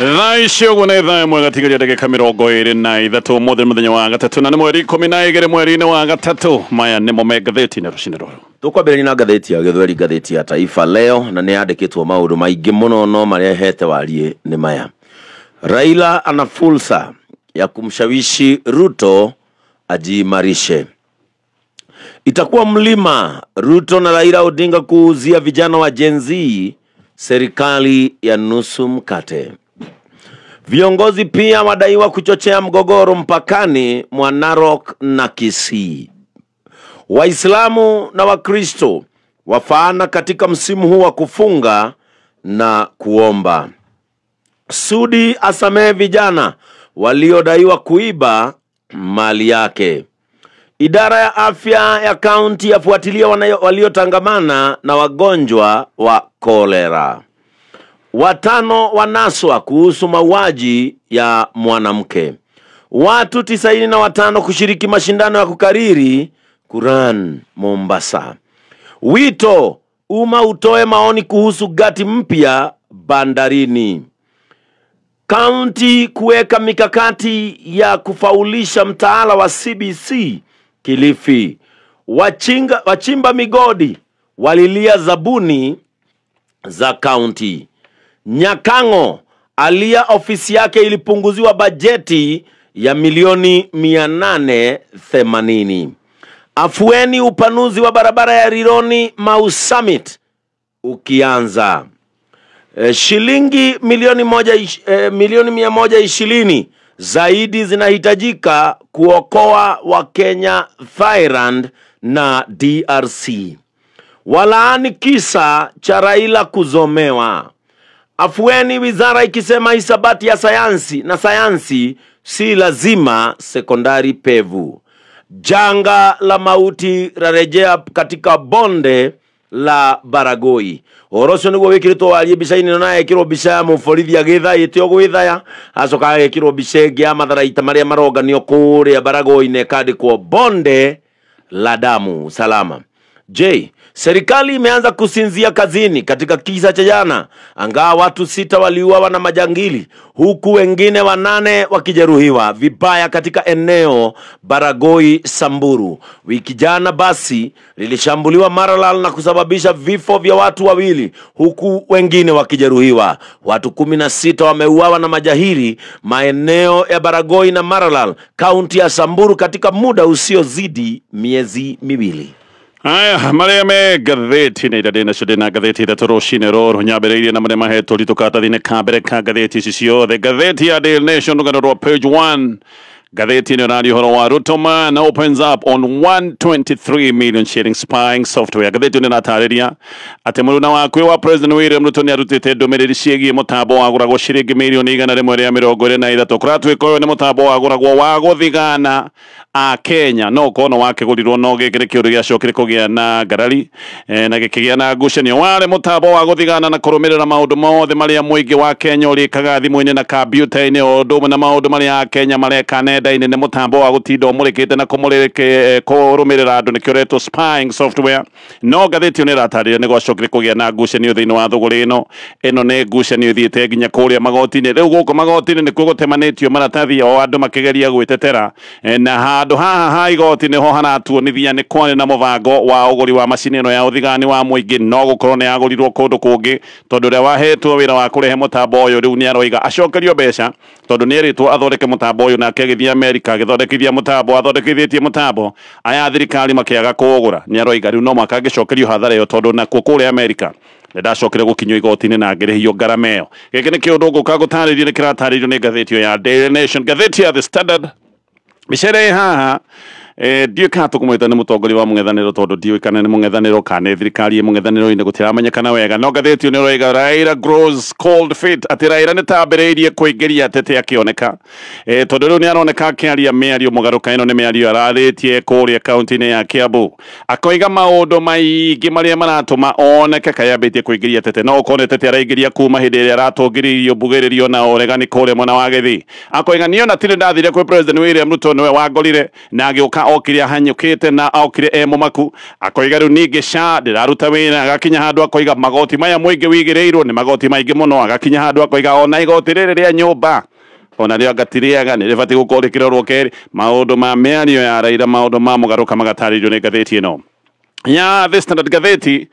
Thaa ici ũguo nĩ thaa ĩmwe gatigaria ndagĩka 23 ũmũthĩ mũthenya wa gatatũ na nĩ mweri 12 mweri-inĩ wa gatatũ. Maya nĩmo me ngathĩti-inĩ rũcinĩ rũrũ. Tũkwambĩrĩria na ngathĩti ya Gĩthweri, ngathĩti ya Taifa Leo, na nĩ yandĩkĩtwo maũndũ maingĩ mũno no marĩa hete wariĩ nĩ maya. Raila ana fursa ya kumshawishi Ruto ajiimarishe. Itakuwa mlima Ruto na Raila Odinga kuuzia vijana wa Gen Z serikali ya nusu mkate. Viongozi pia wadaiwa kuchochea mgogoro mpakani mwa Narok na Kisii. Waislamu na Wakristo wafaana katika msimu huu wa kufunga na kuomba. Sudi asamehe vijana waliodaiwa kuiba mali yake. Idara ya afya ya kaunti yafuatilia waliotangamana na wagonjwa wa kolera. 5 wanaswa kuhusu mauaji ya mwanamke. Watu 95 kushiriki mashindano ya kukariri Quran Mombasa. Wito umma utoe maoni kuhusu gati mpya bandarini. Kaunti kuweka mikakati ya kufaulisha mtaala wa CBC Kilifi. Wachimba migodi walilia zabuni za kaunti. Nyakango alia ofisi yake ilipunguziwa bajeti ya milioni 880. Afueni upanuzi wa barabara ya Rironi Mau Summit ukianza. Shilingi milioni 120 zaidi zinahitajika kuokoa wa Kenya, Thailand na DRC. Walaani kisa cha Raila kuzomewa. Afueni wizara ikisema hisabati ya sayansi na sayansi si lazima sekondari pevu. Janga la mauti rarejea katika bonde la Baragoi. Ũhoro ũcio nĩguo wĩkĩrĩtwo warie mbica-inĩ ĩno na ĩkĩrwo mbica ya mũborithi agĩthaĩte o gwĩthaya, acoka agekĩrwo mbica ĩngĩ ya matharaita marĩa maronganio kũrĩa Baragoi-inĩ ĩkandĩkwo bonde la damu salama. J, serikali imeanza kusinzia kazini katika kisa cha jana, angawa watu 6 waliuawa na majangili huku wengine 8 wakijeruhiwa vibaya katika eneo Baragoi Samburu. Wiki jana basi lilishambuliwa Maralal na kusababisha vifo vya watu 2 huku wengine wakijeruhiwa. Watu 16 wameuawa na majahili maeneo ya Baragoi na Maralal, kaunti ya Samburu, katika muda usiozidi miezi 2. Aya, marĩa me ngathĩti-inĩ iria ndĩnacio ndĩna ngathĩti ithatũ rũcinĩ rũrũ nyambĩrĩirie na marĩa mahetwo ritũ karatathi-inĩ ka mbere ka ngathĩti ici ciothe. Ngathĩti ya Daily Nation rũgano rwa page 1 ngathĩti ĩno ĩraria ũhoro wa Ruto man opens up on 123 million shilling spying software. Ngathĩti ĩno ĩratarĩria atĩ mũruna wakuĩ wa President William Ruto nĩ arutĩte ndũmĩrĩri ciĩgiĩ mũtambo wagũragwo ciringi milioni 123. Kũratuĩka ũyũ nĩ mũtambo wagũragwo wa gũthigana a Kenya, no kono wakĩgũrirwo no gĩkĩ nĩ kĩũndũ gĩacokire kũgĩa na ngarari na gĩkĩgĩa na ngucanio. Warĩ mũtambo wa gũthigana na kũrũmĩrĩra maũndũ mothe marĩa mũingĩ wa Kenya ũrĩkaga thimũ-inĩ na kambiuta-inĩ, o ũndũ ũmwe na maũndũ marĩa Akenya mareka nenda-inĩ. Nĩ mũtambo wa gũtinda ũmũrĩkĩte na kũrũmĩrĩra andũ, nĩkĩo ũretwo spying software. No ngathĩti ĩyo nĩ ĩratarĩria nĩ gwacokire kũgĩa na ngucanio thĩinĩ wa thũgũrĩ ĩno. Ĩno nĩ ngucanio ĩthiĩte nginya kũrĩa magoti-inĩ. Rĩu gũkũ magoti-inĩ nĩkuo gũtemanĩtio maratathi o andũ makĩgeria gwĩtetera, na handũ haha ha igoti nĩho haratuonithia nĩ kwarĩ na mũbango wa ũgũri wa macini ĩno ya ũthigani wa mũingĩ, no gũkorwo nĩ yagũrirwo kũndũ kũngĩ, tondũ ũrĩa wahetwo wĩra wa kũrehe mũtambo ũyũ rĩu nĩ aroiga acokerio mbeca, tondũ nĩ erĩtwo athondeke mũtambo ũyũ, nake agĩthiĩ Amerika agĩthondekithia mũtambo, athondekithĩtie mũtambo, aya thirikari makĩaga kũũgũra. Nĩ aroiga rĩu no mũhaka angĩcokerio hathara ĩyo, tondũ nakuo kũrĩa Amerika ndacokire gũkinyio igoti-inĩ na ngĩrĩhio ngarama ĩyo. Gĩkĩ nĩ kĩũndũ ngũka gũtarĩrio, nĩ kĩratarĩrio nĩ ngathĩti ĩyo ya Daily Nation. Ngathĩti ya The Standard mĩcere haha ndiũĩ kana tũkũmwĩta nĩ mũtongoria wa mũng'ethanĩro, tondũ ndiũĩ kana nĩ mũng'ethanĩro kana nĩ thirikari ĩ mũng'ethanĩro-inĩ, gũtiramenyekana wega. No ngathĩti ĩyo nĩ ĩroiga Raila grows cold feet, atĩ Raila nĩ tambĩrĩirie kũingĩria atete akĩoneka, tondũ rĩu nĩ aroneka akĩaria mĩario mũgarũka. Ĩno nĩ mĩario ararĩtie kũrĩa kaunti-inĩ ya Kiambu, akoiga maũndũ maingĩ marĩa maratũma oneke kayambĩtie kũingĩria atete. No ũkorwo nĩ tete araingĩria kuma hĩndĩ ĩrĩa aratũngĩrĩirio mbugĩrĩrio na ũregani kũrĩa mwena wa Gĩthii. Akoiga niĩ ona tirĩ ndathire kwĩ President William Ruto, nĩwe wangorire na agĩũka okire ahanyũkĩte na okire e mũmaku, akoiga rĩu ningĩ SHA ndĩraruta wĩra, agakinya handũ akoiga magoti maya mũingĩ wigĩrĩirwo nĩ magoti maingĩ mũno, agakinya handũ akoiga ona igoti rĩrĩ rĩa nyũmba ona rĩo angatirĩaga nĩ rĩbatiĩ gũkorwo rĩkĩrorwo kerĩ. Maũndũ ma mĩario ya Raila, maũndũ ma mũgarũka magatarĩrio nĩ ngathĩti ĩno ya The Standard, ngathĩti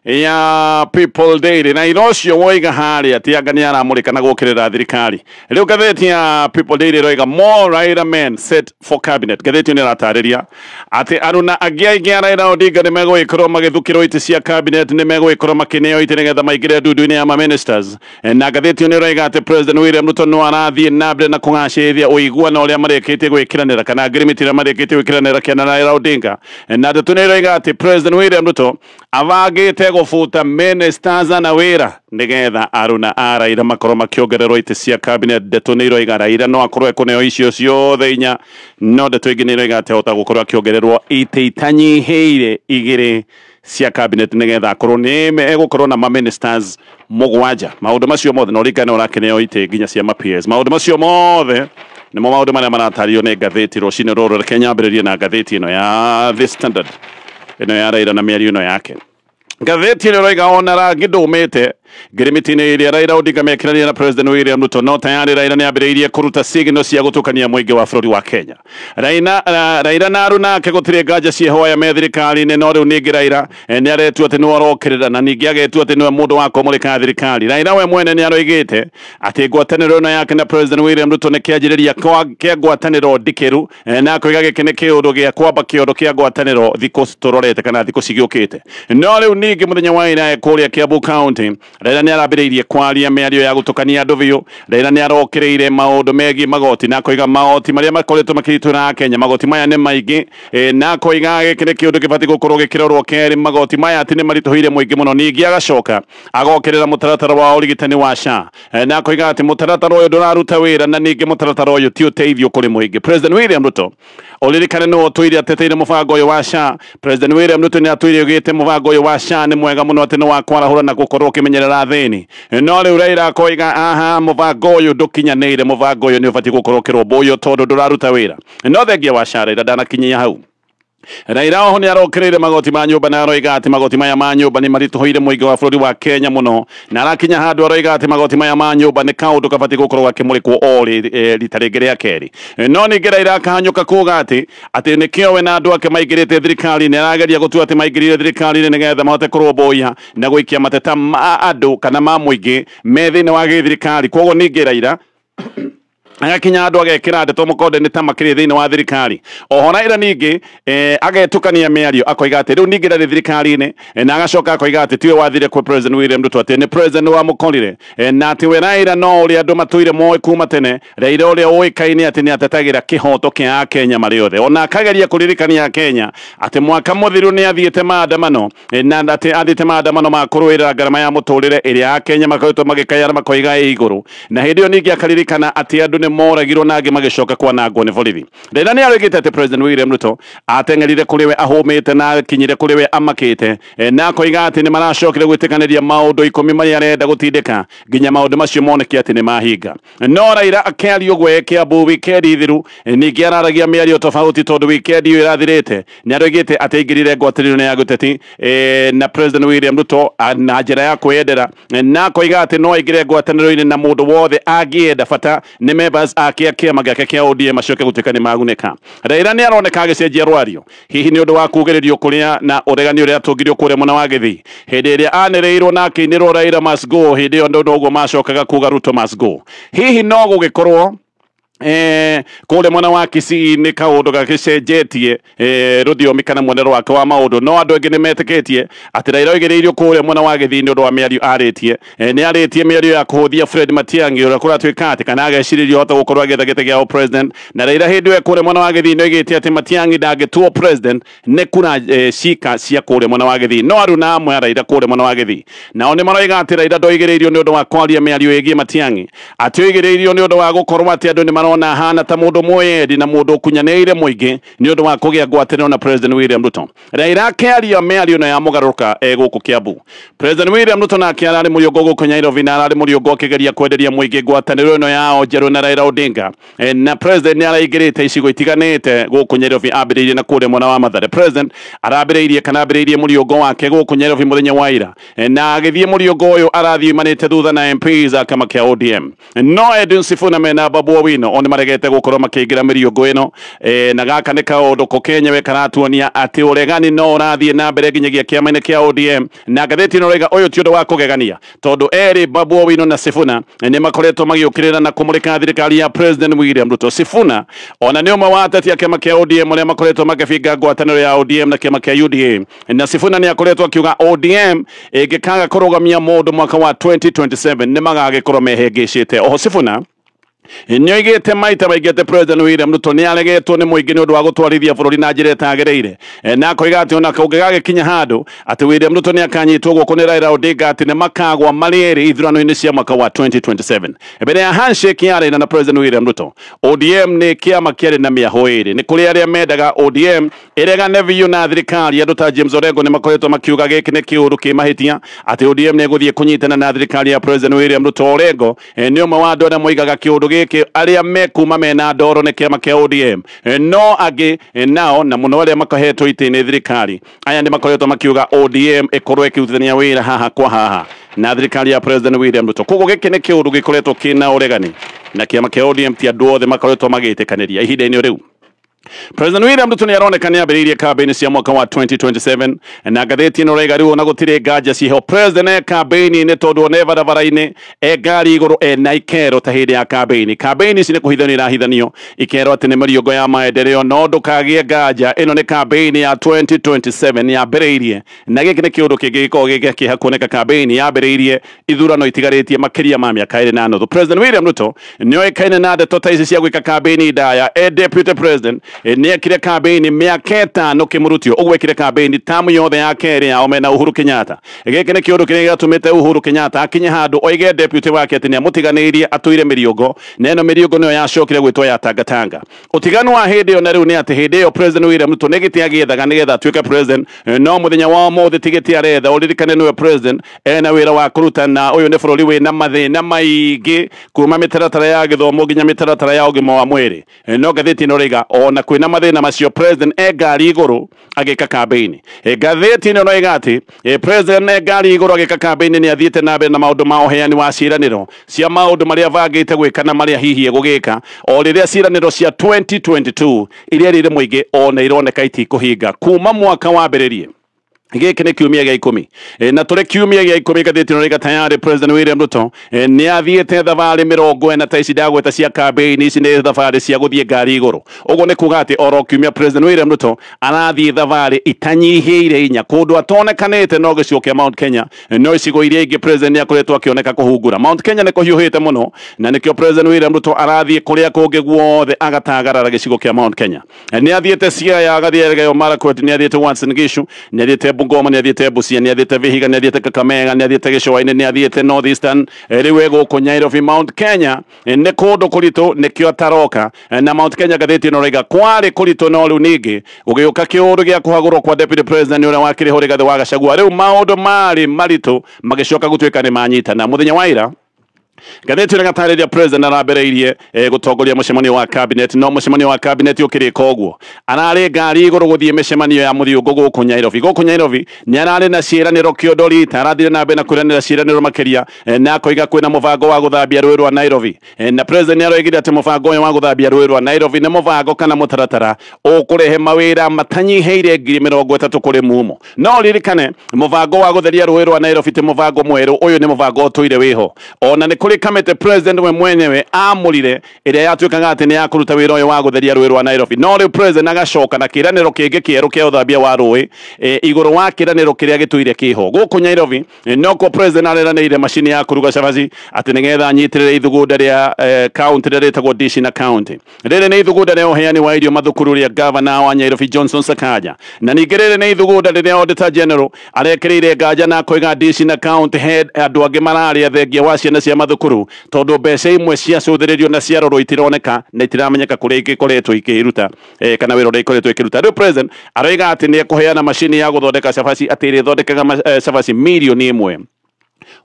ya People Daily. Na ira ũcio woiga harĩa atĩ anga nĩ aramũrĩka na gũkĩrĩra thirikari. Rĩu ngathĩti ya People Daily ĩroiga more Raila men set for cabinet. Ngathĩti ĩyo nĩ ĩratarĩria atĩ aruna angĩ aingĩ a Raila Odinga nĩ megũgĩkorwo magĩthukĩrwo itĩ cia cabinet, nĩ megũgĩkorwo makĩneo itĩ nĩgetha maingĩre ndundu-inĩ ya ma ministers. Na ngathĩti ĩyo nĩ ĩroiga atĩ President William Ruto no arathiĩ na mbere na kũgacĩrithia ũiguano ũrĩa marĩkĩtie gwĩkĩranĩra kana agreement ĩrĩa marĩkĩtie gwĩkĩranĩra kĩana Raila Odinga. Na ndeto nĩ ĩroiga atĩ President William Ruto abangĩte gũbuta ministers na wĩra nĩgetha aruna a Raila makorwo makĩongererwo itĩ cia cabinet. Ndeto nĩ iroiga Raila no akorwo ekũneo icio ciothe inya, no ndeto ingĩ nĩ iroiga atĩ ahota gũkorwo akĩongererwo itĩ itanyihĩire igĩrĩ cia cabinet nĩgetha akorwo nĩ egũkorwo na ma ministers mũgwanja. Maũndũ macio mothe na ũrikane ũrakĩneo itĩ nginya cia ma PS. Maũndũ macio mothe nĩmo maũndũ marĩa maratarĩrio nĩ ngathĩti rũcinĩ rũrũ. Reke nyambĩrĩrie na ngathĩti ĩno ya The Standard, ĩno ya Raila na mĩario ĩno yake. Ngathĩti ĩno ĩroiga ona rangi ndũmĩte ngirimiti-inĩ ĩrĩa Raila Odinga mekĩranire na President William Ruto, no tayari Raila nĩambĩrĩirie kũruta signal cia gũtukania mũingĩ wa bũrũri wa Kenya. Raila na aruna ake gũtirĩ nganja ciĩhoya me thirikari-inĩ, no rĩu ningĩ Raila nĩ aretua atĩ nĩwe ũrokĩrĩra na ningĩ agetua atĩ nĩwe mũndũ wa kũmũrĩka thirikari. Raila we mwene nĩ aroigĩte atĩ ngwatanĩro ĩno yake na President William Ruto nĩ kĩanjĩrĩria kĩa ngwatanĩro ndikĩru, na akoiga gĩkĩ nĩ kĩũndũ gĩa kwamba kĩondo kĩa ngwatanĩro thikũ tũrorete kana thikũ cigĩũkĩte. No rĩu ningĩ mũthenya wa ira kũrĩa Kiambu County, Raila nĩ arambĩrĩirie kwaria mĩario ya gũtukania andũ biũ. Raila nĩ arokĩrĩire maũndũ megiĩ magoti na akoiga magoti marĩa makoretwo makĩritũra Kenya, magoti maya nĩ maingĩ, na akoiga gĩkĩ nĩ kĩũndũ gĩbatiĩ gũkorwo gĩkĩrorwo kerĩ. Magoti maya atĩ nĩ maritũhĩire mũingĩ mũno. Ningĩ agacoka agokĩrĩra mũtaratara wa ũrigitani wa SHA, na akoiga atĩ mũtaratara ũyũ ndũraruta wĩra na ningĩ mũtaratara ũyũ ti ũteithio kũrĩ mũingĩ. President William Ruto ũririkane nĩwe ũtũire ateteire mũbango ũyũ wa SHA. President William Ruto nĩ atũire oigĩte mũbango ũyũ wa SHA nĩ mwega mũno, atĩ nĩ wa kwarahũra na gũkorwo ũkĩmenyerera athĩni. No rĩu Raila akoiga aha, mũbango ũyũ ndũkinyanĩire, mũbango ũyũ nĩ ũbatiĩ gũkorwo ũkĩrũmbũiyo tondũ ndũraruta wĩra. No thengia wa SHA, Raila ndanakinyia hau. Raila oho nĩ arokĩrĩire magoti ma nyũmba na aroiga atĩ magoti maya ma nyũmba nĩ maritũhĩire mũingĩ wa bũrũri wa Kenya mũno, na arakinya handũ aroiga atĩ magoti maya ma nyũmba nĩ kaũndũ kabatiĩ gũkorwo gakĩmũrĩkwo o rita rĩngĩ rĩa kerĩ. No ningĩ Raila akahanyũka kuga atĩ nĩkĩo we na andũ ake maingĩrĩte thirikari-inĩ, arageria gũtua atĩ maingĩrire thirikari-inĩ nĩgetha mahote kũrũmbũiya na gũikia mateta ma andũ kana ma mũingĩ me thĩinĩ wa gĩthirikari. Koguo ningĩ Raila agakinya andũ agekĩra ndeto mũkonde nĩ ta makĩrĩ thĩinĩ wa thirikari. Oho Raila ningĩ agetukania mĩario akoiga atĩ rĩu ningĩ ndarĩ thirikari-inĩ, na agacoka akoiga atĩ tiwe wathire kwĩ President William Ruto, atĩ nĩ President wamũkorire, na atĩ we Raila no ũrĩa andũ matũire moĩ kuma tene, Raila ũrĩa ũĩkaine atĩ nĩ atetagĩra kĩhoto kĩa Akenya marĩ othe. Ona akageria kũririkania Akenya atĩ mwaka mũthiru nĩ athiĩte maandamano, na atĩ athiĩte maandamano ma kũrũĩrĩra ngarama ya mũtũrĩre ĩrĩa Akenya makoretwo magĩkaya na makoiga ĩ igũrũ. Na hĩndĩ ĩyo ningĩ akaririkana atĩ andũ nĩ moragirwo na angĩ magĩcoka kwanangwo nĩ borithi. Raila nĩ aroigĩte atĩ President William Ruto ateng'erire kũrĩ we ahũmĩte na akinyire kũrĩ we amakĩte, na akoiga atĩ nĩ maracokire gwĩtĩkanĩria maũndũ 10 marĩa arenda gũtindĩka nginya maũndũ macio moneke atĩ nĩ mahinga. No Raila akĩaria ũguo e Kiambu wikendi thiru, ningĩ araragia mĩario tofauti tondũ wikendi ĩyo ĩrathirĩte nĩ aroigĩte atĩ aingĩrire ngwatanĩro ya gũteti na President William Ruto na njĩra ya kwĩyendera, na akoiga atĩ no aingĩre ngwatanĩro-inĩ na mũndũ wothe angĩenda, bata nĩ members ake a kĩama gĩake kĩa ODM macoke gũtuĩka nĩ magunĩka. Raila nĩ aroneka agĩcenjia rwario, hihi nĩ ũndũ wa kugĩrĩrio kũrĩa na ũregani ũrĩa atũngirio kũrĩa mwena wa Gĩthii hĩndĩ ĩrĩa anĩrĩirwo na akĩinĩrwo Raila must go. Hĩndĩ ĩyo noguo macokaga kuga Ruto must go. Hihi no gũgĩkorwo kũrĩa mwena wa Kisii nĩ kaũndũ gagĩcenjetie rũthiomi kana muonero wake wa maũndũ. No andũ aingĩ nĩ metĩkĩtie atĩ Raila oigĩrĩirio kũrĩa mwena wa Gĩthii nĩ ũndũ wa mĩario arĩtie. Nĩ arĩtie mĩario ya kũhũthia Fred Matiang'i ũrĩa kũratuĩka atĩ kana agecirĩrio hota gũkorwo agĩetha gĩtĩ gĩa president. Na Raila hĩndĩ ĩyo kũrĩa mwena wa Gĩthii nĩ oigĩte atĩ Matiang'i ndangĩtuo president nĩ kura cika cia kũrĩa mwena wa Gĩthii. No aruna amwe a Raila kũrĩa mwena wa Gĩthii nao nĩ maroiga atĩ Raila ndoigĩrĩirio nĩ ũndũ wa kwaria mĩario ĩgiĩ Matiang'i, atĩ oigĩrĩirio nĩ ũndũ wa gũkorwo atĩ andũ nĩ marona ahana ta mũndũ mwendi na mũndũ ũkunyanĩire mũingĩ nĩ ũndũ wa kũgĩa ngwatanĩro na President William Ruto. Raila akĩaria mĩario ĩno ya mũgarũrũka gũkũ Kiambu. President William Ruto nake ararĩ mũriũngũ gũkũ Nairobi na ararĩ mũriũngũ akĩgeria kwenderia mũingĩ ngwatanĩro ĩno yao njerũ na Raila Odinga. Na President nĩ araingĩrĩte icigo itiganĩte gũkũ Nairobi, ambĩrĩirie na kũrĩa mwena wa Mathare. President arambĩrĩirie kana ambĩrĩirie mũriũngũ wake gũkũ Nairobi mũthenya wa ira, na agĩthiĩ mũriũngũ ũyũ arathiĩ umanĩte thutha na MPs a kĩama kĩa ODM. No Edwin Sifuna mena Babu Owino o nĩ maregete gũkorwo makĩingĩra mĩriũngũ ĩno, na gaka nĩ kaũndũ ko kenyewe karatuonia atĩ ũregani no ũrathiĩ na mbere nginyagia kĩama-inĩ kĩa ODM. Na ngathĩti ĩno ĩroiga ũyũ ti ũndũ wa kũgegania tondũ erĩ Babu Owino na Sifuna nĩ makoretwo magĩũkĩrĩra na kũmũrĩka thirikari ya President William Ruto. Sifuna ona nĩ ũmwe wa ateti a kĩama kĩa ODM arĩa makoretwo makĩbinga ngwatanĩro ya ODM na kĩama kĩa UDA. Na Sifuna nĩ akoretwo akiuga ODM ĩngĩkaga kũrũgamia mũndũ mwaka wa 2027 nĩ magagĩkorwo mehĩngĩcĩte. Oho Sifuna nĩoigĩte maita maingĩ atĩ President William Ruto nĩ aregetwo nĩ mũingĩ nĩ ũndũ wa gũtwarithia bũrũri na njĩra ĩtagĩrĩire, na akoiga atĩ ona kũngĩgagĩkinya handũ atĩ William Ruto nĩ akanyitwo guoko nĩ Raila Odinga atĩ nĩ makagwa marĩ erĩ ithurano-inĩ cia mwaka wa 2027. Mbere ya handshake ya Raila na President William Ruto, ODM nĩ kĩama kĩarĩ na mĩahũ ĩrĩ. Nĩ kũrĩ arĩa mendaga ODM ĩregane biũ na thirikari. Andũ ta James Orengo nĩ makoretwo makiuga gĩkĩ nĩ kĩũndũ kĩ mahĩtia atĩ ODM nĩ ĩgũthiĩ kũnyitana na thirikari ya President William Ruto. Orengo nĩ ũmwe wa andũ arĩa moigaga kĩũndũ gĩkĩ arĩa mekuma mena ndoro nĩ kĩama kĩa ODM. No angĩ nao na mũno arĩa makahetwo itĩ nĩ thirikari aya nĩ makoretwo makiuga ODM ĩkorwo ĩkĩrutithania wĩra haha kwa haha na thirikari ya President William Ruto. Koguo gĩkĩ nĩ kĩũndũ gĩkoretwo kĩna ũregani na kĩama kĩa ODM ti andũ othe makoretwo magĩtĩkanĩria ihinda-inĩ rĩu. President William Ruto nĩ aroneka nĩ ambĩrĩirie kambĩini cia mwaka wa 2027, na ngathĩti ĩno ĩroiga rĩu ona gũtirĩ nganja ciho President e kambĩini-inĩ tondũ ona e barabara-inĩ e ngari igũrũ ena ikero ta hĩndĩ ya kambĩini. Kambĩini ici nĩ kũhithanio irahithanio ikerwo atĩ nĩ mĩriũngo ya maendeleo, no ndũkagĩe nganja ĩno nĩ kambĩini ya 2027 yambĩrĩirie, na gĩkĩ nĩ kĩũndũ kĩngĩ gĩkoragwo gĩ gĩa kĩeha kuoneka kambĩini yambĩrĩirie ithurano itigarĩtie makĩria ma mĩaka 2.5. President William Ruto nĩoĩkaine na ndeto ta ici cia gwĩka kambĩini ndaya. E deputy president nĩ ekire kambĩini mĩaka 5 kĩmũrutio, ũguo ekire kambĩini tamu yothe ya kerĩ yao mena Uhuru Kenyatta. Gĩkĩ nĩ kĩũndũ kĩrĩa gĩatũmĩte Uhuru Kenyatta akinye handũ oige deputy wake atĩ nĩamũtiganĩirie atũire mĩriũngo, na ĩno mĩriũngo nĩyo yacokire gwĩtwo ya Tangatanga. Ũtiganu wa hĩndĩ ĩyo na rĩu nĩ atĩ hĩndĩ ĩyo President William Ruto nĩ gĩtĩ agĩethaga nĩgetha atuĩke president, no mũthenya wa ũmũthĩ ti gĩtĩ aretha. Ũririkane nĩwe president ena wĩra wa kũruta, na ũyũ nĩ bũrũri wĩna mathĩna maingĩ kuma mĩtaratara ya gĩthomo nginya mĩtaratara ya ũgima wa mwĩrĩ. No ngathĩti ĩno ĩroiga ona kwĩna mathĩna macio President e ngari igũrũ agĩka kambĩini. Ngathĩti ĩno ĩroiga atĩ President e ngari igũrũ agĩka kambĩini nĩ athiĩte na mbere na maũndũ ma ũheani wa ciĩranĩro cia maũndũ marĩa abangĩte gwĩka na marĩa hihi egũgĩka, o rĩrĩa ciĩranĩro cia 2022 iria rĩrĩ mũingĩ ona ironeka itikũhinga kuma mwaka wambĩrĩrie. Gĩkĩ nĩ kiumia gĩa 10, na tũrĩ kiumia gĩa 10 ngathĩti ĩno ĩroiga tayarĩ President William Ruto nĩ athiĩte thabarĩ 40 ta ici ndagweta cia kambĩini. Ici nĩ thabarĩ cia gũthiĩ ngari igũrũ, ũguo nĩ kuga atĩ oro kiumia President William Ruto arathiĩ thabarĩ itanyihĩire 4 kũndũ atonekanĩte no gĩcigo kĩa Mount Kenya, no icigo iria ingĩ President nĩ akoretwo akĩoneka kũhungura. Mount Kenya nĩ kũhiũhĩte mũno, na nĩkĩo President William Ruto arathiĩ kũrĩa kũngĩ guothe agatagarara gĩcigo kĩa Mount Kenya. Nĩ athiĩte Siaya, agathiĩ Elgeyo Marakwet, nĩ athiĩte Uasin Gishu, nĩ athiĩte Bungoma, nĩ athiĩte Busia, nĩ athiĩte Vihiga, nĩ athiĩte Kakamega, nĩ athiĩte Gĩcũa-inĩ, nĩ athiĩte North Eastern, rĩu e gũkũ Nairobi. Mount Kenya nĩ kũndũ kũritũ nĩkĩo ataroka, na Mount Kenya ngathĩti ĩno ĩroiga kwarĩ kũritũ, no rĩu ningĩ gũgĩũka kĩũndũ gĩa kũhagũrwo kwa deputy president ũrĩa wakĩrĩ ho Rigathĩ wa Gachagua. Rĩu maũndũ marĩ maritũ magĩcoka gũtuĩka nĩ manyitana. Mũthenya wa ira ngathĩti ĩno ĩgatarĩria President arambĩrĩirie gũtongoria mũcemanio wa cabinet, no mũcemanio wa cabinet ũkĩrĩka ũguo ararĩ ngari igũrũ gũthiĩ mĩcemanio ya mũthiũngũ gũkũ Nairobi. Gũkũ Nairobi nĩ ararĩ na ciĩranĩro kĩondo rita, arathire na mbere na kwĩranĩra ciĩranĩro makĩria, na akoiga kwĩna mũbango wa gũthambia rũĩ rwa Nairobi. Na President nĩ aroigire atĩ mũbango ũyũ wa gũthambia rũĩ rwa Nairobi nĩ mũbango kana mũtaratara ũkũrehe mawĩra matanyihĩire 30,000 kũrĩ mumo. No ririkane mũbango wa gũtheria rũĩ rwa Nairobi ti mũbango mwerũ, ũyũ nĩ mũbango ũtũire wĩho. Ona nĩ kũrĩ kamĩtĩ President we mwenyewe amũrire ĩrĩa yatuĩkaga atĩ nĩ ya kũruta wĩra ũyũ wa gũtheria rũĩ rwa Nairobi. No rĩu President agacoka na kĩĩranĩro kĩngĩ kĩerũ kĩa ũthambia wa rũĩ igũrũ wa kĩĩranĩro kĩrĩa gĩtũire kĩho gũkũ Nairobi. Nokuo President areranĩire macini ya kũruga cabaci atĩ nĩgetha anyitĩrĩre ithugunda rĩa county rĩrĩa rĩtagwo Dishi na County. Rĩrĩ nĩ ithugunda rĩa ũheani wa irio mathukuru rĩa Governor wa Nairobi Johnson Sakaja, na ningĩ rĩrĩ nĩ ithugunda rĩrĩa Auditor General arekĩrĩire nganja na akoiga Dishi na County head andũ angĩ mararĩa thengia wa ciana cia mathukuru. mathukuru tondu mbeca imwe ciacũthĩrĩrio na ciarorwo itironeka na itiramenyeka kũrĩa igĩkoretwo ikĩruta kana wĩra ũrĩa ikoretwo ĩkĩruta. Rĩu president aroiga atĩ nĩ ekũheana macini ya gũthondeka cabaci, atĩ ĩrĩthondekaga cabaci 1,000,000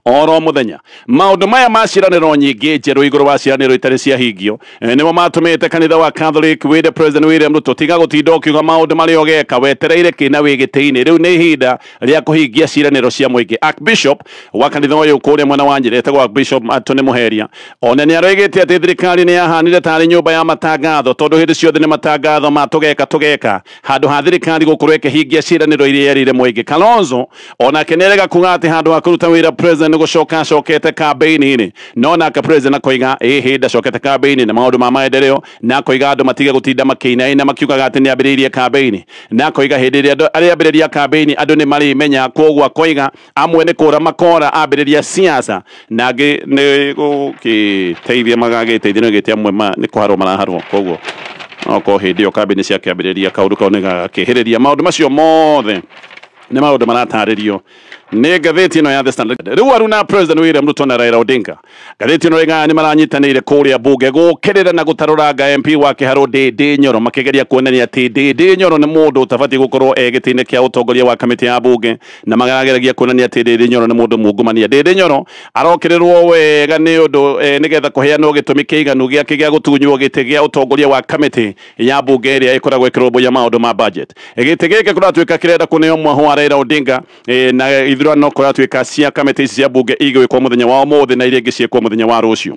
oro muthenya. Maundu maya ma ciraniro nyingĩ njerũ igũrũ wa ciraniro itarĩ ciahingio nĩmo matũmĩte kanitha wa Catholic wĩre President William Ruto tiga gũtinda ũkiuga maũndũ marĩa ũgeka wetereire kĩna wĩ gĩtĩ-inĩ, rĩu nĩ ihinda rĩa kũhingia ciraniro cia mũingĩ. Archbishop wa kanitha ũyũ kũrĩa mwena wa Nyĩrĩ etagwo Archbishop Anthony Muheria ona nĩ aroigĩte atĩ thirikari nĩ yahanire tarĩ nyũmba ya matangatho tondũ hĩndĩ ciothe nĩ matangatho ma tũgeka tũgeka handũ ha thirikari gũkorwo ĩkĩhingia ciraniro iria yerĩire mũingĩ. Kalonzo onake nĩ arega kuga atĩ handũ ha kũruta wĩra president gũcoka acokete kambĩini-inĩ, no nake president akoiga ĩhĩ ndacokete kambĩini na maũndũ ma maendeleo, na akoiga andũ matige gũtinda makĩinaina makiugaga atĩ nĩ ambĩrĩirie kambĩini, na akoiga hĩndĩ ĩrĩa arĩambĩrĩria kambĩini andũ nĩ marĩmenya, koguo akoiga amwe nĩ kũra makora ambĩrĩria siasa na angĩ nĩ gũgĩteithia magagĩteithia nĩ gĩte amwe nĩ kũharwo maraharwo, koguo okorwo hĩndĩ ĩyo kambĩini ciakĩambĩrĩria kaũndũ kau nĩ gagakĩhĩrĩria. Maũndũ macio mothe nĩ maũndũ maratarĩrio nĩ ngathĩti ĩno ya The Standard. Rĩu aruna President William Ruto na Raila Odinga, ngathĩti ĩno ĩgaga nĩ maranyitanĩire kũrĩa bunge gũkĩrĩra na gũtarũranga MP wa Kĩharũ Ndindi Nyoro, makĩgeria kuonania atĩ Ndindi Nyoro nĩ mũndũ ũtabatiĩ gũkorwo e gĩtĩ-inĩ kĩa ũtongoria wa kamĩtĩ ya bunge, na marageragia kuonania atĩ Ndindi Nyoro nĩ mũndũ mungumania. Ndindi Nyoro arokĩrĩrwo wega nĩ ũndũ nĩgetha kũheanwo gĩtũmi kĩiganu gĩake gĩa gũtunywo gĩtĩ gĩa ũtongoria wa kamĩtĩ ya bunge ĩrĩa ĩkoragwo ĩkĩrũmbũiya maũndũ ma budget. Gĩtĩ gĩkĩ kũratuĩka kĩrenda kũneo mwahũ wa Raila Odinga na ithurano kũratuĩka cia kamĩtĩ ici cia bunge igĩgwĩkwo mũthenya wa ũmũthĩ na iria ingĩ ciĩkwo mũthenya wa rũciũ.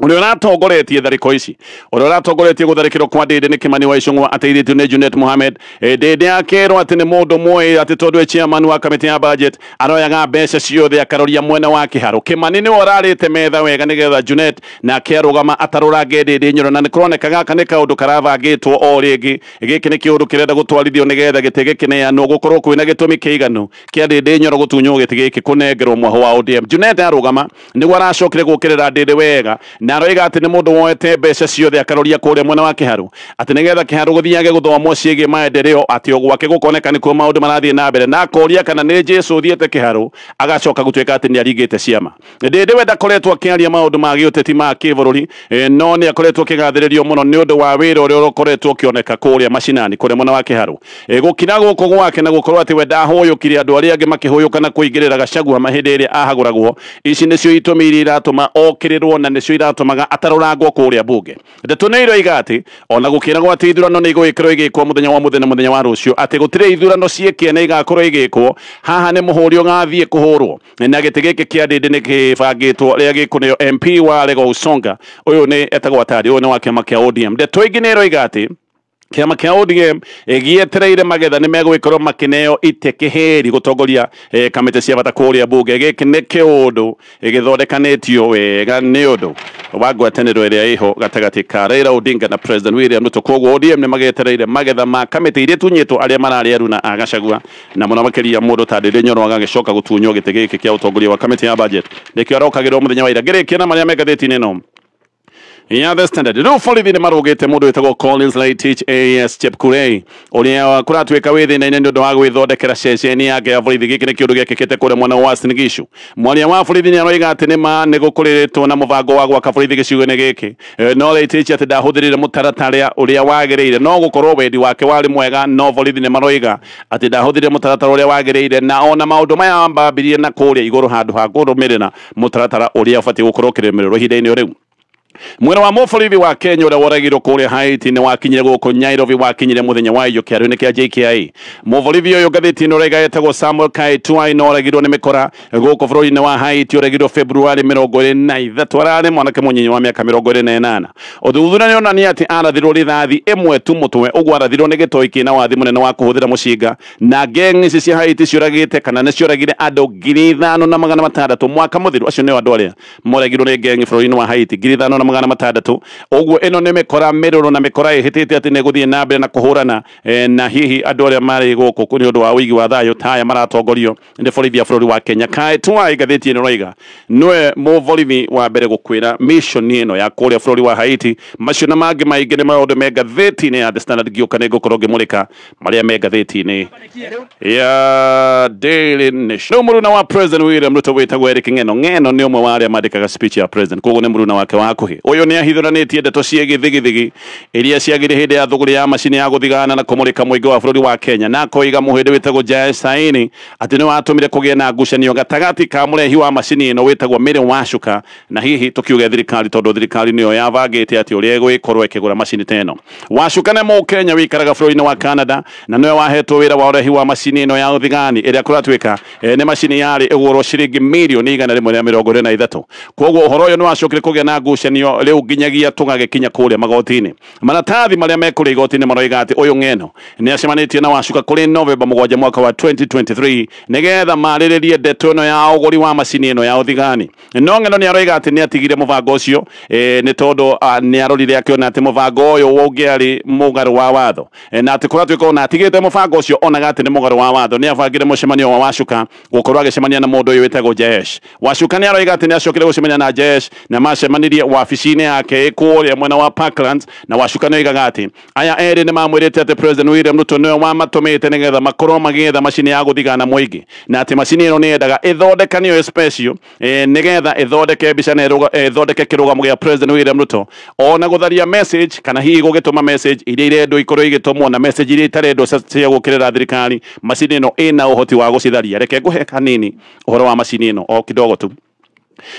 Ũrĩa ũratongoretie tharĩko ici, ũrĩa ũratongoretie gũtharĩkĩrwo kwa Ndindi nĩ Kimani wa Ichung'wa ateithĩtio nĩ Junet Mohamed. Ndindi akerwo atĩ nĩ mũndũ mũĩ atĩ tondũ e chairman wa kamĩtĩ ya budget aroyaga mbeca ciothe akaroria mwena wa Kĩharũ. Kimani nĩwe ũrarĩte metha wega nĩgetha Junet nake arũgama atarũrange Ndindi Nyoro, na nĩ kũroneka gaka nĩ kaũndũ karabangĩtwo o rĩngĩ. Gĩkĩ nĩ kĩũndũ kĩrenda gũtwarithio nĩgetha gĩtĩ gĩkĩneanwo gũkorwo kwĩna gĩtũmi kĩiganu kĩa Ndindi Nyoro gũtunywo gĩtĩ gĩkĩ kũnengerwo mwahũ wa ODM. Junet arũgama nĩguo aracokire gũkĩrĩra Ndindi wega na aroiga atĩ nĩ mũndũ woete mbeca ciothe akaroria kũrĩa mwena wa Kĩharũ, atĩ nĩgetha Kĩharũ gũthiage gũthomwo ciĩgiĩ maendeleo, atĩ o gwake gũkoneka nĩkuo maũndũ marathiĩ na mbere, na akoria kana nĩ Jesũ ũthiĩte Kĩharũ agacoka gũtuĩka atĩ nĩ aringĩte ciama. Ndindi we ndakoretwo akĩaria maũndũ ma gĩũteti ma kĩbũrũri, no nĩ akoretwo akĩgathĩrĩrio mũno nĩ ũndũ wa wĩra ũrĩa ũkoretwo ũkĩoneka kũrĩa macinani kũrĩa mwena wa Kĩharũ. Gũkira gũkũ gwake na gũkorwo atĩ we ndahũyũkire andũ arĩa angĩ makĩhũyũka na kũingĩrĩra Gachagua hĩndĩ ĩrĩa ahagũragwo, ici nĩcio itũmi iria iratũma okĩrĩrwo na nĩcio iratũmaga atarũrangwo kũrĩa bunge. Ndeto nĩ iroiga atĩ ona gũkĩragwo atĩ ithurano nĩ igũgĩkorwo igĩkwo mũthenya wa mũthenya mũthenya wa rũciũ, atĩ gũtirĩ ithurano ciĩkĩene igakorwo igĩkwo, haha nĩ mũhũri ũgathiĩ kũhũrwo na gĩtĩ gĩkĩ kĩa Ndindi nĩ kĩbangĩtwo rĩa gĩkũneo MP wa Lego Usonga, ũyũ nĩ etagwo Atari, ũyũ nĩ wa kĩama kĩa ODM. Ndeto ingĩ nĩ iroiga atĩ kĩama kĩa ODM gĩetereire magetha nĩ megũgĩkorwo makĩneo itĩ kĩhĩri gũtongoria kamĩtĩ cia bata kũrĩa bunge. Gĩkĩ nĩ kĩũndũ gĩthondekanĩtio wega nĩ ũndũ wa ngwatanĩro ĩrĩa ĩho gatagatĩ ka Raila Odinga na President William Ruto. Koguo ODM nĩ magetereire magetha ma kamĩtĩ iria itunyĩtwo arĩa mararĩ aruna a Gachagua, na mũno makĩria mũndũ ta Ndindi Nyoro agagĩcoka gũtunywo gĩtĩ gĩkĩ kĩa ũtongoria wa kamĩtĩ ya budget, nĩkĩo arokagĩrwo mũthenya wa ira. Ngĩrĩkia na marĩa me ngathĩti-inĩ ĩno ya The Standard. Rĩu borithi nĩ marũgĩte mũndũ wĩtagwo Collins Leitich AS Chepkurei ũrĩa kũratuĩka wĩ thĩna-inĩ nĩ ũndũ wa gwĩthondekera ceceni yake ya borithi. Gĩkĩ nĩ kĩũndũ gĩekĩkĩte kũrĩa mwena wa Uasin Gishu. Mwaria wa borithi nĩ aroiga atĩ nĩma nĩ gũkũrĩrĩtwo na mũbango wa gwaka borithi gĩcigo-inĩ gĩkĩ, no Leitich atĩ ndahũthĩrire mũtaratara ũrĩa wagĩrĩire, no gũkorwo wendi wake warĩ mwega, no borithi nĩ maroiga atĩ ndahũthĩrire mũtaratara ũrĩa wagĩrĩire, na ona maũndũ maya ambambirie na kũrĩa igũrũ handũ ha kũrũmĩrĩra mũtaratara ũrĩa ũbatiĩ gũkorwo ũkĩrũmĩrĩrwo ihinda-inĩ rĩu. Mwena wa mũborithi wa Kenya ũrĩa woragirwo kũrĩa Haiti nĩ wakinyire gũkũ Nairobi, wakinyire mũthenya wa iyo kĩarũ-inĩ kĩa JKIA. Mũborithi ũyũ ngathĩti ĩno ũraiga etagwo Samuel Kaetuai na oragirwo nĩ mĩkora gũkũ bũrũri-inĩ wa Haiti, oragirwo February 23, ararĩ mwanake mũnyinyi wa mĩaka 28. Ũthuthuria nĩ onania atĩ arathirwo rithathi ĩmwe tu mũtwe, ũguo arathirwo nĩ gĩtoi kĩna wathi mũnene wa kũhũthĩra mũcinga, na gang ici cia Haiti ciũragĩte kana nĩ ciũragire andũ 5,600 mwaka mũthiru. Acio nĩo andũ arĩa moragirwo nĩ gang bũrũri-inĩ wa Haiti, 5,600 600. Ũguo ĩno nĩ mĩkora mĩrũrũ na mĩkora ĩhĩtĩte atĩ nĩ gũthiĩ na mbere na kũhũrana na hihi andũ arĩa marĩ gũkũ nĩ ũndũ wa ũigi wa thayũ ta aya maratongorio nĩ borithi a bũrũri wa Kenya. Kaĩ twai ngathĩti ĩno ĩroiga nĩwe mũborithi wa mbere gũkwĩra mission ĩno ya kũrĩa bũrũri wa Haiti. Macio na mangĩ maingĩ nĩ maũndũ me ngathĩti-inĩ ya The Standard. Ngĩũka nĩ ngũkorwo ngĩmũrĩka marĩa me ngathĩti-inĩ ya Daily Nation. Rĩu mũruna wa President William Ruto wĩtagwo Eric Ng'eno. Ng'eno nĩ ũmwe wa arĩa mandĩkaga speech ya president, koguo nĩ mũruna wake wa hakuhĩ. Ũyũ nĩ ahithũranĩtie ndeto ciĩgiĩ thigithigi iria ciagire hĩndĩ ya thũgũrĩ ya macini ya gũthigana na kũmũrĩka mũingĩ wa bũrũri wa Kenya, na akoiga mũhĩndĩ wĩtagwo Jael Saini atĩ nĩ watũmire kũgĩe na ngucanio gatagatĩ ka mũrehi wa macini ĩno wĩtagwo Mary Wacuka na hihi tũkiuge thirikari, tondũ thirikari nĩyo yabangĩte atĩ ũrĩa ĩgũgĩkorwo ĩkĩgũra macini ta ĩno. Wacuka nĩ Mũkenya wĩikaraga bũrũri-inĩ wa Canada na nĩwe wahetwo wĩra wa ũrehi wa macini ĩno ya ũthigani ĩrĩa kũratuĩka nĩ macini yarĩ ĩgũrwo ciringi mirioni 123. Koguo ũhoro ũyũ nĩ wacokire kũgĩa na ngucanio rĩu nginyagia tũgagĩkinya kũrĩa magoti-inĩ. Maratathi marĩa me kũrĩa igoti-inĩ maroiga atĩ ũyũ Ng'eno nĩ acemanĩtie na Wacuka kũrĩ Novemba 7 mwaka wa 2023 nĩgetha marĩrĩrie ndeto ĩno ya ũgũri wa macini ĩno ya ũthigani. No Ng'eno nĩ aroiga atĩ nĩ atigire mũbango ũcio nĩ tondũ nĩ arorire akĩona atĩ mũbango ũyũ ũngĩarĩ mũgarũ wa watho, na atĩ kũratuĩka ona atigĩte mũbango ũcio onaga atĩ nĩ mũgarũ wa watho. Nĩ abangire mũcemanio wa Wacuka gũkorwo agĩcemania na mũndũ ũyũ wĩtagwo Jayesh. Wacuka nĩ aroiga atĩ nĩ acokire gũcemania na Jayesh na macemanirie wabici-inĩ yake kũrĩa mwena wa Parklands, na Wacuka nĩ oigaga atĩ aya erĩ nĩ mamwĩrĩte atĩ President William Ruto nĩwe wamatũmĩte nĩgetha makorwo magĩetha macini ya gũthigana mũingĩ, na atĩ macini ĩno nĩ yendaga ĩthondekanio special nĩgetha ĩthondeke mbica na ĩthondeke kĩrũgamo gĩa President William Ruto, ona gũtharia message kana hihi gũgĩtũma message iria irendwo ikorwo igĩtũmwo na message iria itarendwo cia gũkĩrĩra thirikari. Macini ĩno ĩna ũhoti wa gũcitharia. Reke ngũhe kanini ũhoro wa macini ĩno o kidogo tu.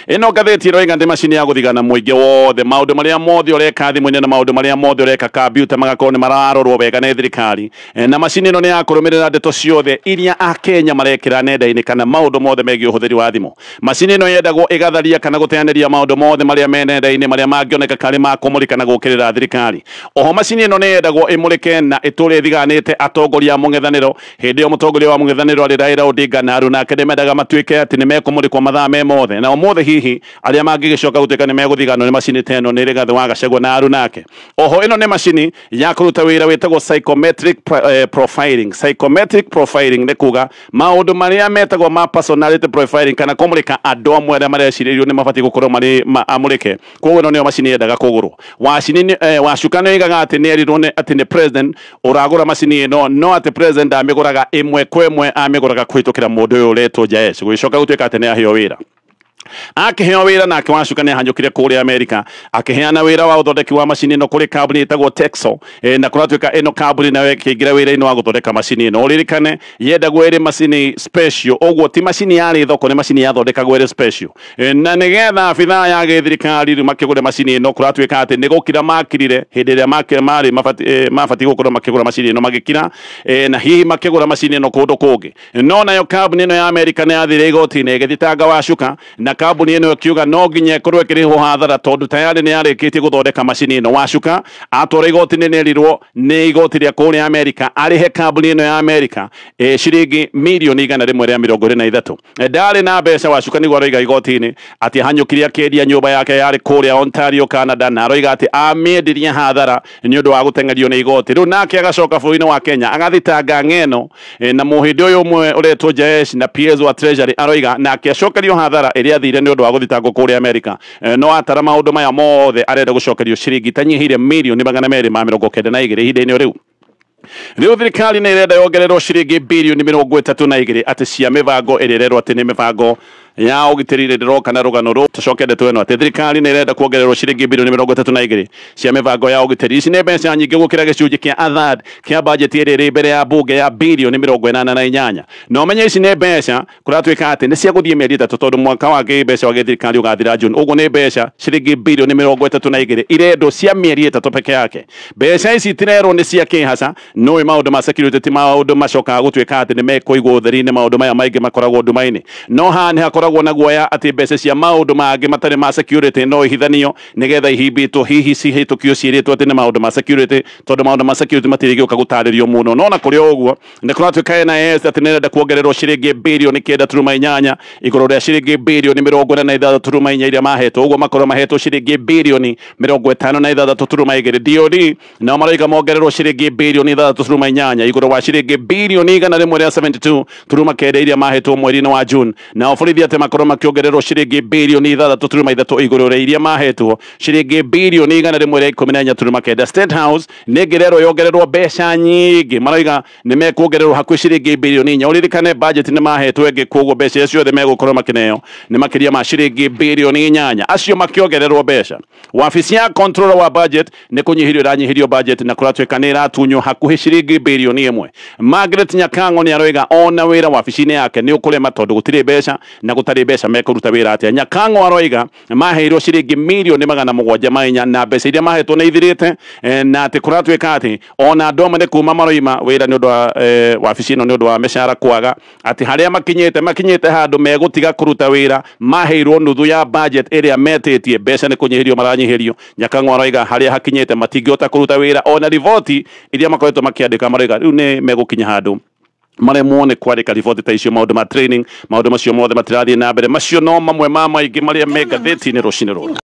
Ĩno ngathĩti ĩroiga nĩ macini ya gũthigana mũingĩ wothe, maũndũ marĩa mothe ũreka thimũ-inĩ na maũndũ marĩa mothe ũreka kambiuta magakorwo nĩ mararorwo wega nĩ thirikari. Na macini ĩno nĩ ya kũrũmĩrĩra ndeto ciothe iria akenya marekĩra nenda-inĩ kana maũndũ mothe megiĩ ũhũthĩri wa thimũ. Macini ĩno yendagwo ĩgatharia kana gũteanĩria maũndũ mothe marĩa me nenda-inĩ marĩa mangĩoneka karĩ ma kũmũrĩka na gũkĩrĩra thirikari. Oho macini ĩno nĩ yendagwo ĩmũrĩke na ĩtũre ĩthiganĩte atongoria a mũng'ethanĩro. Hĩndĩ ĩyo mũtongoria wa mũng'ethanĩro arĩ Raila Odinga na aruna ake nĩmendaga matuĩke atĩ nĩmekũmũrĩkwo mathaa me mothe, na ũmũthĩ hihi arĩa mangĩgĩcoka gũtuĩka nĩ megũthiganwo nĩ macini ta ĩno nĩ Rigathĩ wa Gachagua na aruna ake. Oho ĩno nĩ macini ya kũruta wĩra wĩtagwo psychometric profiling. Psychometric profiling nĩ kuga maũndũ marĩa metagwo ma personality profiling kana kũmũrĩka andũ amwe arĩa marecirĩrio nĩ mabatiĩ gũkorwo marĩ amũrĩke. Koguo ĩno nĩyo macini yendaga kũgũrwo. Wacuka nĩ oigaga atĩ nĩ erirwo atĩ nĩ president ũragũra macini ĩno, no atĩ president amĩgũraga ĩmwe kwa ĩmwe, amĩgũraga kũhĩtũkĩra mũndũ ũyũ ũretwo Jayesh. Gũgĩcoka gũtuĩka atĩ nĩ aheo wĩra. Akĩheo wĩra nake Wacuka nĩ ahanyũkire kũrĩa Amerika akĩheana wĩra wa ũthondeki wa macini ĩno kũrĩ kambuni ĩtagwo Texo, na kũratuĩka ĩno kambuni nayo ĩkĩingĩra wĩra-inĩ wa gũthondeka macini ĩno. Ũririkane yendagwo ĩrĩ macini special, ũguo ti macini yarĩ thoko, nĩ macini yathondekagwo ĩrĩ special. Na nĩgetha abithaa ya gĩthirikari rĩu makĩgũre macini ĩno, kũratuĩka atĩ nĩ gũkira makirire hĩndĩ ĩrĩa marĩ mabatiĩ gũkorwo makĩgũra macini ĩno, magĩkira na hihi makĩgũra macini ĩno kũndũ kũngĩ. No nayo kambuni ĩno ya Amerika nĩ yathire igoti-inĩ ĩgĩthitanga Wacuka, na kambuni ĩno ĩkiuga no nginya ĩkorwo ĩkĩrĩhwo hathara tondũ tayarĩ nĩ yarĩkĩtie gũthondeka macini ĩno. Wacuka atwara igoti-inĩ nĩ erirwo nĩ igoti rĩa kũrĩa Amerika arĩhe kambuni ĩno ya Amerika ciringi mirioni 123. Ndarĩ na mbeca. Wacuka nĩguo aroiga igoti-inĩ atĩ ahanyũkirie akĩendia nyũmba yake yarĩ kũrĩa Ontario, Canada, na aroiga atĩ amĩendirie hathara nĩ ũndũ wa gũteng'erio nĩ igoti. Rĩu nake agacoka bũrũri-inĩ wa Kenya agathitanga Ng'eno na mũhĩndĩ ũyũ ũmwe ũretwo Jayesh na PS wa Treasury aroiga nake acokerio hathara ĩrĩa athire nĩ ũndũ wa gũthitangwo kũrĩa Amerika. No atara maũndũ maya mothe arenda gũcokerio ciringi itanyihĩire mirioni 292 ihinda-inĩ rĩu. Rĩu thirikari nĩ ĩrenda yongererwo ciringi birioni 32 atĩ cia mĩbango ĩrĩa ĩrerwo atĩ nĩ mĩbango ya ũgitĩri rĩroka na rũgano rũ. Tũcoke ndeto ĩno atĩ thirikari nĩ ĩrenda kuongererwo ciringi birioni 32 cia mĩbango ya ũgitĩri. Ici nĩ mbeca nyingĩ gũkĩra gĩcunjĩ kĩa a third kĩa bajeti ĩrĩa ĩrĩ mbere ya bunge ya birioni 88. Na ũmenye ici nĩ mbeca kũratuĩka atĩ nĩ cia gũthiĩ mĩeri 3 tondũ mwaka wa kĩmbeca wa gĩthirikari ũgathira June. Ũguo nĩ mbeca ciringi birioni 32 irendwo cia mĩeri 3 peke yake. Mbeca ici itirerwo nĩ cia kĩhaca. Nũĩ maũndũ ma security ti maũndũ macokaga gũtuĩka atĩ nĩ mekũigwo ũtheri-inĩ, maũndũ maya maingĩ makoragwo nduma-inĩ. No haha nĩ makoragwo na guoya atĩ mbeca cia maũndũ mangĩ matarĩ ma security no ihithanio nĩgetha ihimbĩtwo hihi cihĩtũkio ciĩrĩtwo atĩ nĩ maũndũ ma security, tondũ maũndũ ma security matirĩgĩũka gũtarĩrio mũno. No na kũrĩ o ũguo nĩ kũratuĩka NIS atĩ nĩrenda kuongererwo ciringi birioni 9.8 igũrũ rĩa ciringi birioni 46.4 iria mahetwo, ũguo makorwo mahetwo ciringi birioni 56.2. DOD nao maroiga mongererwo ciringi birioni 6.8 igũrũ wa ciringi birioni 172.9 iria mahetwo mweri-inĩ wa June. Nao borithi atĩ makorwo makĩongererwo ciringi birioni 6.3 igũrũ rĩa iria mahetwo ciringi birioni 114.9. State House nĩ ĩngĩrerwo yongererwo mbeca nyingĩ, maroiga nĩ mekuongererwo hakuhĩ ciringi birioni 4. Ũririkane budget nĩ mahetwo ĩngĩ, koguo mbeca icio ciothe megũkorwo makĩneo nĩ makĩria ma ciringi birioni 8. Acio makĩongererwo mbeca. Wabici ya controller wa budget nĩ kũnyihĩrio ĩranyihĩrio budget na kũratuĩka nĩ ĩratunywo hakuhĩ ciringi birioni 1. Margaret Nyakang'o nĩ aroiga ona wĩra wabici-inĩ yake nĩ ũkũrema tondũ gũtirĩ mbeca, na gũtarĩ mbeca mekũruta wĩra atĩa. Nyakang'o aroiga maheirwo ciringi mirioni 704 na mbeca iria mahetwo nĩ ithirĩte, na atĩ kũratuĩka atĩ ona andũ amwe nĩ kuma maroima wĩra nĩ ũndũ wa wabici ĩno nĩ ũndũ wa mĩcara kwaga, atĩ harĩa makinyĩte handũ megũtiga kũruta wĩra, maheirwo nuthu ya budget ĩrĩa metĩtie, mbeca nĩ kũnyihĩrio maranyihĩrio. Nyakang'o aroiga harĩa hakinyĩte matingĩhota kũruta wĩra, ona riboti iria makoretwo makĩandĩka maroiga rĩu nĩ megũkinya handũ maremwo nĩ kwandĩka riboti ta icio. Maũndũ ma training, maũndũ macio mothe matirathiĩ na mbere. Macio no mamwe ma maingĩ marĩa me ngathĩti-inĩ rũcinĩ rũrũ.